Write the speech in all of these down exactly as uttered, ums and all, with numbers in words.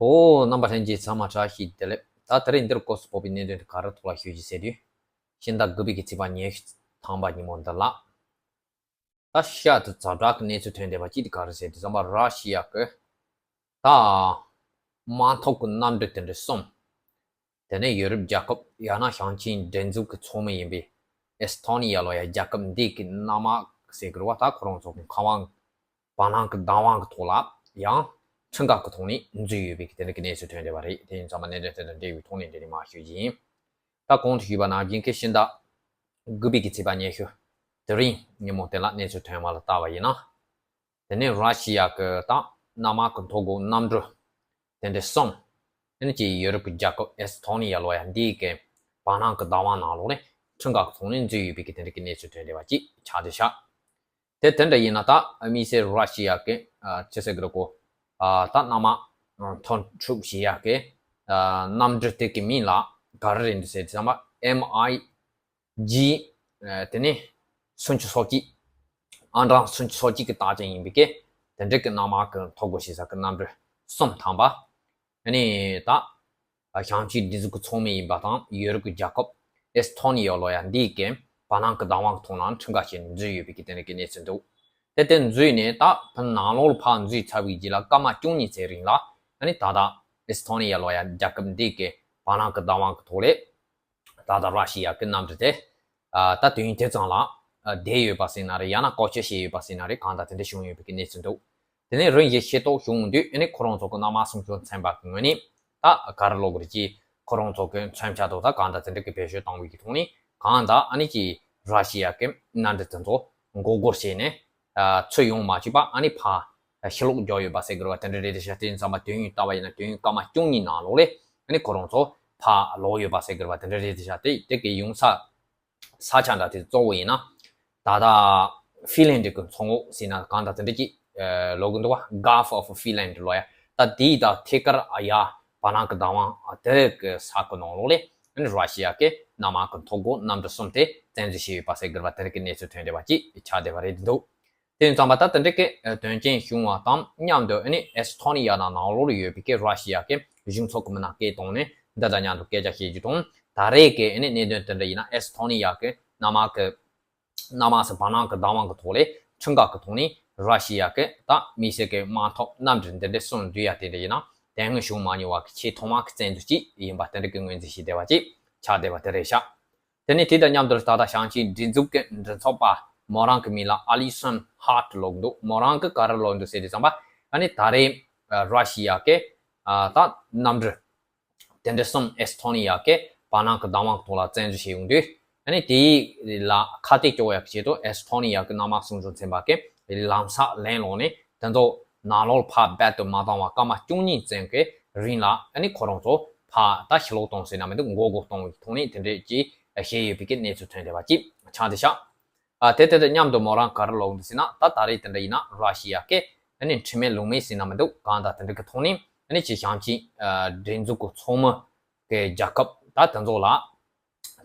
ཨོ། རྣམ་པ་ལྷན་རྒྱས་ཚང་མ་བཀྲ་ཤིས་བདེ་ལེགས། ད་དེ་རིང་འདིར་སྐབས་སུ་བབས་པའི་གནད་དོན་དེ་ག་རེ་ཐོག་ལ་ཞུ་རྒྱུ་ཟེར་དུས། ཕྱི་ཟླ་དགུ་པའི་གི་ཚེས་པ་ཉི་ཤུ་ཐམ་པ་ཉིན་མོ་འདི་ལ། ད་ཤ་དུ་ཛ་དྲག་གི་གནས་ཚུལ་ཐོན་བསྡད་པ་གཅིག་དེ་ག་རེ་ཟེར་དུས་ཙམ་པ་ར་ཤི་ཡ་གི་ད་དམག་འཐབ་ཀྱི་གནམ་གྲུ་དེ་འདྲ་གསུམ། དེ་ནས་ཡོ་རོབ་རྒྱལ་ཁབ་ཡང་ན་ཞིང་ཆེན་སྒྲིག་འཛུགས་ཀྱི་ཚོགས་མི་ཡིན་པའི་ཨེ་སི་ཐོ་ནི་ཡ་ལོ་ཡ་རྒྱལ་ཁབ་འདི་གི་གནམ་དམག་ཟེར་གི་རེད་བ། ད་ཁོ་རང་ཚོ་གི་མཁའ་དབང་བར་སྣང་གི་བདག་དབང་གི་ཐོག་ལ་ཡང་ཁྲིམས་འགལ་གྱི་ཐོག་ནས་འཛུལ་ཡོད་པའི་གི་དེ་འདྲ་གི་གནས་ཚུལ་ཐོན་བསྡད་པ་རེད། དེ་ཡིན་ཙང་མ་གནད་དོན་དེ་དང་འབྲེལ་བའི་ཐོག་ནས་འདི་ནས་མར་ཞུ་རྒྱུ་ཡིན། ད་གོང་དུ་ཞུས་པ་ནང་བཞིན་གི་ཕྱི་ཟླ་དགུ་པའི་གི་ཚེས་པ་ཉི་ཤུ་དེ་རིང་ཉིན་མོ་དེ་ལ་གནས་ཚུལ་ཐོན་པ་ལ་བལྟ་བ་ཡིན་ན། དེ་ནས་ར་ཤི་ཡ་གི་ད་གནམ་དམག་གི་མཐོ་སྒོ་གནམ་གྲུ་དེ་འདྲ་གསུམ། དེ་ནས་ཀྱི་ཡོ་རོབ་ཀྱི་རྒྱལ་ཁབ་ཨེ་སི་ཐོ་ནི་ཡ་ལོ་ཡ་འདིའི་གི་བར་སྣང་གི་བདག་དབང་ནང་ལོགས་ནས་ཁྲིམས་འགལ་གྱི་ཐོག་ནས་འཛུལ་ཡོད་པའི་གི་དེ་འདྲ་གི་གནས་ཚུལ་ཐོན་བསྡད་པ་ཅིག་ཆགས་བསྡད་ཤག་དེ་དེ་འདྲ་ཡིན་ན་ད་དམིགས་བསལ་ར་ཤི་ཡ་གི་ཨ་ཅི་ཟེར་གི་རེད་གོ། ཨ་ད་གནམ་དམག་མཐོ་འཁྲུག་བྱེད་ཡ་གི་ཨ་གནམ་གྲུ་དེ་གི་མིང་ལ་ག་རེ་རེད་འདུག་ཟེར་དུས་ཙམ་པ་ཨེམ་ཨའི་ཇི་ཨ་དེ་ནས་སུམ་ཅུ་སོ་གཅིག་ཨང་གྲངས་སུམ་ཅུ་སོ་གཅིག་གི་རྟགས་ཅན་ཡིན་པའི་གི་དེ་འདྲ་གི་གནམ་དམག་གི་མཐོ་སྒོ་ཞེ་ས་གི་གནམ་གྲུ་གསུམ་ཐམ་པ། ཨ་ནི་ད་ཞིང་ཆེན་སྒྲིག་འཛུགས་ཀྱི་ཚོགས་མི་ཡིན་པ་དང་ཡོ་རོབ་ཀྱི་རྒྱལ་ཁབ་ཨེ་སི་ཐོ་ནི་ཡ་ལོ་ཡ་འདིའི་གི་བར་སྣང་གི་བདག་དབང་གི་ཐོག་ནས་ཁྲིམས་འགལ་བྱས་ནས་འཛུལ་ཡོད་པའི་གི་དེ་འདྲ་གི་གནས་ཚུལ་འདུག་དེ་དེ་འཛུལ་ནས་ད་ཕན་ནང་ལོགས་ལ་ཕར་འཛུལ་ཚར་བའི་རྗེས་ལ་སྐར་མ་བཅུ་གཉིས་ཙམ་རིང་ལ་ཨ་ནི་ད་ལྟ་ཨེ་སི་ཐོ་ནི་ཡ་ལོ་ཡ་རྒྱལ་ཁབ་འདིའི་གི་བར་སྣང་གི་བདག་དབང་གི་ཐོག་ལས། ད་ལྟ་ར་ཤི་ཡ་གི་གནམ་གྲུ་དེ་ཨ་ད་དུས་ཡུན་དེ་ཙམ་ལ་ཨ་བསྡད་ཡོད་པ་ཟེར་ན་རེད། ཡང་ན་བཀོལ་སྤྱོད་བྱས་ཡོད་པ་ཟེར་ན་རེད། གང་ལྟར་དེ་འདྲ་བྱུང་ཡོད་པའི་གི་གནས་ཚུལ་འདུག་དེ་ནས་རིམ་བཞིན་ཤེས་རྟོགས་བྱུང་དུས་ཨ་ནི་ཁོ་རང་ཚོ་གི་གནམ་དམག་སྲུང་སྐྱོབ་ཚན་པ་གི་ངོས་ནས་ད་ག་རེ་ལབ་དགོས་རེད། ཅེས་ཁོ་རང་ཚོ་གི་མཚོན་ཆ་དང་ད་གང་ལྟར་དེ་འདྲ་གི་བེད་སྤྱོད་བཏང་བའི་གི་ཐོག་ནས་གང་ལྟར་ཨ་ནི་ཅིག་ར་ཤི་ཡ་གི་གནམ་གྲུ་དེ་ཚོ་མགོ་སྒོར་བྱས་ནས་ཨ་ཚུར་ཡོང་མ་བཅུག་པ་ཨ་ནི་ཕར་ཕྱིར་ལོག་རྒྱག་ཡོད་པ་ཟེར་དགོས་རེད་བ། དེ་འདྲ་རེད་དེ་ཤག་དེ་ཡིན་ཙང་མ་དུས་ཡུན་བལྟ་བ་ཡིན་ན་དུས་ཡུན་སྐར་མ་བཅུ་གཉིས་ནང་ལོགས་ལས་ཨ་ནི་ཁོ་རང་ཚོ་ཕར་ལོག་ཡོད་པ་ཟེར་དགོས་རེད་བ། དེ་འདྲ་རེད་དེ་ཤག་དེ་དེ་གི་ཡོང་ས་ས་ཆ་འདྲ་དེ་གཙོ་བོ་ཡིན་ན་ད་ལྟ་ཧྥི་ལན་ཌི་གི་མཚོ་ངོས་ཟེར་ན་གང་ལྟར་དེ་འདྲ་ཅིག་ལབ་གི་འདུག་བ། Gulf of Finland ལབ་ཡ། ད་དེའི་ད་ཐད་ཀར་ཨ་ཡ་བར་སྣང་གི་བདག་དབང་དེ་གི་ས་གི་ནང་ལོགས་ལས་ཨ་ནི་ར་ཤི་ཡ་གི་གནམ་དམག་གི་མཐོ་སྒོ་གནམ་གྲུ་གསུམ་དེ་བཙན་འཛུལ་བྱས་ཡོད་པ་ཟེར་དགོས་རེད་བ། དེ་འདྲ་གི་གནས་ཚུལ་ཐོན་བསྡད་པ་ཅིག་ཆགས་བསྡད་པ་རེད་འདུག་དེ་ཡིན་ཙང་མ་ད་དེ་འདྲ་གི་དོན་རྐྱེན་བྱུང་བ་དང་མཉམ་དུ་ཨ་ནི་ཨེ་སི་ཐོ་ནི་ཡ་ནང་ནང་ལོགས་ལ་ཡོད་པའི་གི་ར་ཤི་ཡ་གི་གཞུང་ཚབ་ཀྱི་མི་སྣ་སྐད་བཏང་ནས་འདི་དང་མཉམ་དུ་སྐད་ཆ་བཤད་རྒྱུ་དང་། ད་རེས་ཀྱི་ཨ་ནི་གནད་དོན་དེ་འདྲ་ཡིན་ན་ཨེ་སི་ཐོ་ནི་ཡ་གི་གནམ་དམག་གི་གནམ་དམག་སི་བར་སྣང་གི་བདག་དབང་གི་ཐོག་ལས་ཁྲིམས་འགལ་གྱི་ཐོག་ནས་ར་ཤི་ཡ་གི་ད་དམིགས་བསལ་གྱི་དམག་འཐབ་གནམ་གྲུ་འདི་འདྲ་གསུམ་འཛུལ་ཡ་དེ་འདྲ་ཡིན་ན་དེ་སྔོན་བྱུང་མ་མྱོང་བ་གི་ཆེས་ཐོག་མ་གི་བཙན་འཛུལ་ཅིག་ཡིན་པ་དེ་འདྲ་གི་ངོས་འཛིན་བྱས་བསྡད་པ་ཅིག་ཆགས་བསྡད་པ་དེ་རེད་ཤག་དེ་ནས་དེ་དང་མཉམ་དུ་ད་ལྟ་ཞིང་ཆེན་སྒྲིག་འཛུགས་ཀྱི་མགྲིན་ཚབ་པ་མོ་རང་གི་མིང་ལ་ཨ་ལི་སོན་ཧར་ཊི་ལབ་འདུག་མོ་རང་གི་ག་རེ་ལབ་འདུག་ཟེར་དུས་ཙམ་པ་ཨ་ནི་ད་རེས་ར་ཤི་ཡ་གི་ད་གནམ་གྲུ་དེ་འདྲ་གསུམ་ཨེ་སི་ཐོ་ནི་ཡ་གི་བར་སྣང་གི་བདག་དབང་ཐོག་ལ་བཙན་འཛུལ་བྱས་ཡོང་དུས་ཨ་ནི་དེའི་ལ་ཁ་གཏད་གཅོག་ཡག་གི་ཆེད་དུ་ཨེ་སི་ཐོ་ནི་ཡ་གི་གནམ་དམག་སྲུང་སྐྱོབ་ཚན་པ་གི་ལམ་སང་ལན་སློག་ནས་དེ་ཚོ་ནང་ལོགས་ཕར་རྦད་དེ་མ་བཏང་བར་སྐར་མ་བཅུ་གཉིས་ཙམ་གྱི་རིང་ལ་ཨ་ནི་ཁོ་རང་ཚོ་ཕར་ད་ཕྱིར་ལོག་གཏོང་ཟེར་ན་མི་འདུག་མགོ་སྒུར་གཏོང་བའི་ཐོག་ནས་དེ་འདྲས་ཀྱིས་བཤད་ཡོད་པའི་གི་གནས་ཚུལ་ཐོན་བསྡད་པ་ཅིག་ཆགས་བསྡད་ཤག་ཨ་དེ་དེ་དང་མཉམ་དུ་མོ་རང་ག་རེ་ལབ་འདུག་ཟེར་ན་ད་ད་རེས་དེ་འདྲ་ཡིན་ན་ར་ཤི་ཡ་གི་ཨ་ནི་ཁྲིམས་མེད་ལུགས་མེད་ཟེར་ན་མི་འདུག་གང་ལྟར་དེ་འདྲ་གི་ཐོག་ནས་ཨ་ནི་ཅིག་ཞིང་ཆེན་སྒྲིག་འཛུགས་ཀྱི་ཚོགས་མི་གི་རྒྱལ་ཁབ་ད་དེ་ཚོ་ལ་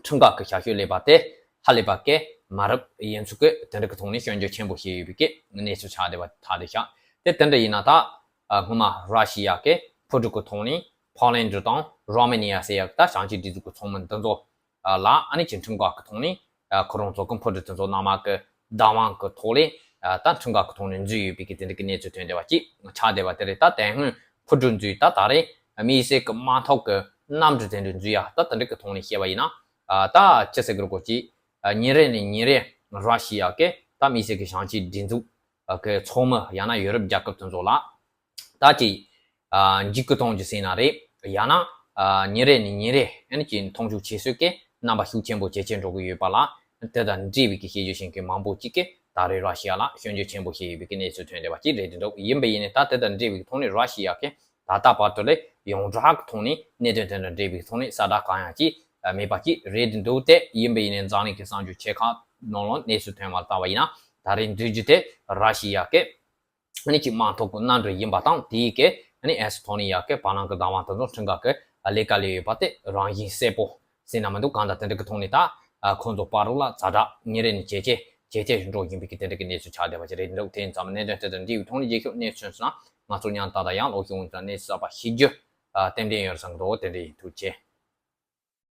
ཁྲིམས་འགལ་གྱི་བྱ་སྤྱོད་ལས་པ་དེ་ཧ་ལས་པ་གི་མ་རབས་ཡིན་ཚུལ་གྱི་དེ་འདྲ་གི་ཐོག་ནས་སྐྱོན་བརྗོད་ཆེན་པོ་བྱས་ཡོད་པའི་གི་གནས་ཚུལ་ཆགས་བསྡད་པ་ཐག་བསྡད་ཤག་དེ་དེ་འདྲ་ཡིན་ན་ད་སྔོན་མ་ར་ཤི་ཡ་གི་ཕོ་འབྲུག་གི་ཐོག་ནས་ཕོ་ལན་ཌི་དང་རོ་མེ་ནི་ཡ་ཟེར་ཡག་ད་ཞིང་ཆེན་སྒྲིག་འཛུགས་ཀྱི་ཚོགས་མི་འདི་ཚོ་ལ་ཨ་ནི་ཅིག་ཁྲིམས་འགལ་གྱི་ཐོག་ནས་ཁོ་རང་ཚོ་གི་ཕོ་འབྲུག་དེ་ཚོ་གནམ་དམག་གི་བདག་དབང་གི་ཐོག་ལས་ད་ཁྲིམས་འགལ་གྱི་ཐོག་ནས་འཛུལ་ཡོད་པའི་གི་དེ་འདྲ་གི་གནས་ཚུལ་ཐོན་བསྡད་པ་ཅིག་ཆགས་བསྡད་པ་དེ་རེད། ད་དེ་སྔོན་ཕོ་འབྲུག་འཛུལ་ད་ད་རེས་དམིགས་བསལ་གྱི་དམག་འཐབ་ཀྱི་གནམ་གྲུ་དེ་འདྲ་འཛུལ་ཡ་ད་དེ་འདྲ་གི་ཐོག་ནས་བཤད་པ་ཡིན་ན། ད་ཅི་ཟེར་གི་རེད་གོ་ཅིག་ཉིན་རེ་ནས་ཉིན་རེ་ར་ཤི་ཡ་གི་ད་དམིགས་བསལ་གྱི་ཞིང་ཆེན་སྒྲིག་འཛུགས་ཀྱི་ཚོགས་མི་ཡང་ན་ཡོ་རོབ་རྒྱལ་ཁབ་དེ་ཚོ་ལ་ད་ཅིག་འཇིགས་སྐུལ་གཏོང་རྒྱུ་ཟེར་ན་རེད། ཡང་ན་ཉིན་རེ་ནས་ཉིན་རེ་ཨ་ནི་ཅིག་མཐོང་ཆུང་བྱེད་སྲོལ་གྱི་རྣམ་པ་ཤུགས་ཆེན་པོ་ཇེ་ཆེར་འགྲོ་གི་ཡོད་པ་ལ་དེ་དང་འབྲེལ་བའི་གི་དཔྱད་བརྗོད་བྱེད་མཁན་མང་པོ་ཅིག་གིས་ད་རེས་ར་ཤི་ཡ་ལ་སྐྱོན་བརྗོད་ཆེན་པོ་བྱས་ཡོད་པའི་གི་གནས་ཚུལ་ཐོན་བསྡད་པ་ཅིག་རེད་འདུག་ཡིན་པ་ཡིན་ནའི་ད་དེ་དང་འབྲེལ་བའི་གི་ཐོག་ནས་ར་ཤི་ཡ་གི་ད་ལྟ་བར་དུ་ལས་ཡོངས་གྲགས་ཀྱི་ཐོག་ནས་གནད་དོན་དེ་དང་འབྲེལ་བའི་ཐོག་ནས་གསལ་བསྒྲགས་གང་ཡང་ཅིག་མེད་པ་ཅིག་རེད་འདུག་དེ་ཡིན་པ་ཡིན་ནའི་འཛམ་གླིང་གི་གསར་འགྱུར་ཆེ་ཁག་ནང་ལ་གནས་ཚུལ་ཐོན་པར་ལྟ་བ་ཡིན་ན་ད་རེས་འཛུལ་རྒྱུ་དེ་ར་ཤི་ཡ་གི་ཨ་ནི་ཅིག་དམག་འཐབ་ཀྱི་གནམ་གྲུ་ཡིན་པ་དང་དེའི་གི་ཨ་ནི་ཨེ་སི་ཐོ་ནི་ཡ་གི་བར་སྣང་གི་བདག་དབང་དེ་ཚོ་ཁྲིམས་འགལ་གྱི་ལས་ཀ་ལས་ཡོད་པ་དེ་རང་བཞིན་གསལ་པོ་ཟེར་ན་མི་འདུག་གང་ལྟར་དེ་འདྲ་གི་ཐོག་ནས་ད་ཁོང་ཚོ་བར་ལ་ཛ་དྲག་ཉིན་རེ་ནས་ཇེ་ཆེ་ཇེ་ཆེ་འགྲོ་བཞིན་པའི་གི་དེ་འདྲ་གི་གནས་ཚུལ་ཆགས་བསྡད་པ་ཅིག་རེད་འདུག་དེ་ཡིན་ཙང་གནད་དོན་དེ་དང་འབྲེལ་བའི་ཐོག་ནས་རྒྱལ་ཁབ་གནས་ཚུལ་སོང་ན། ང་ཚོ་མཉམ་དུ་ད་ལྟ་ཡང་ཀློག་སྦྱོང་དང་གནས་ཚུལ་གསར་པ་ཤེས་རྒྱུ་ཨ་ཏན་ཏན་ཡོད་བསམ་གི་འདུག་དེ་འདྲ་ཡིན། ཐུགས་རྗེ་ཆེ།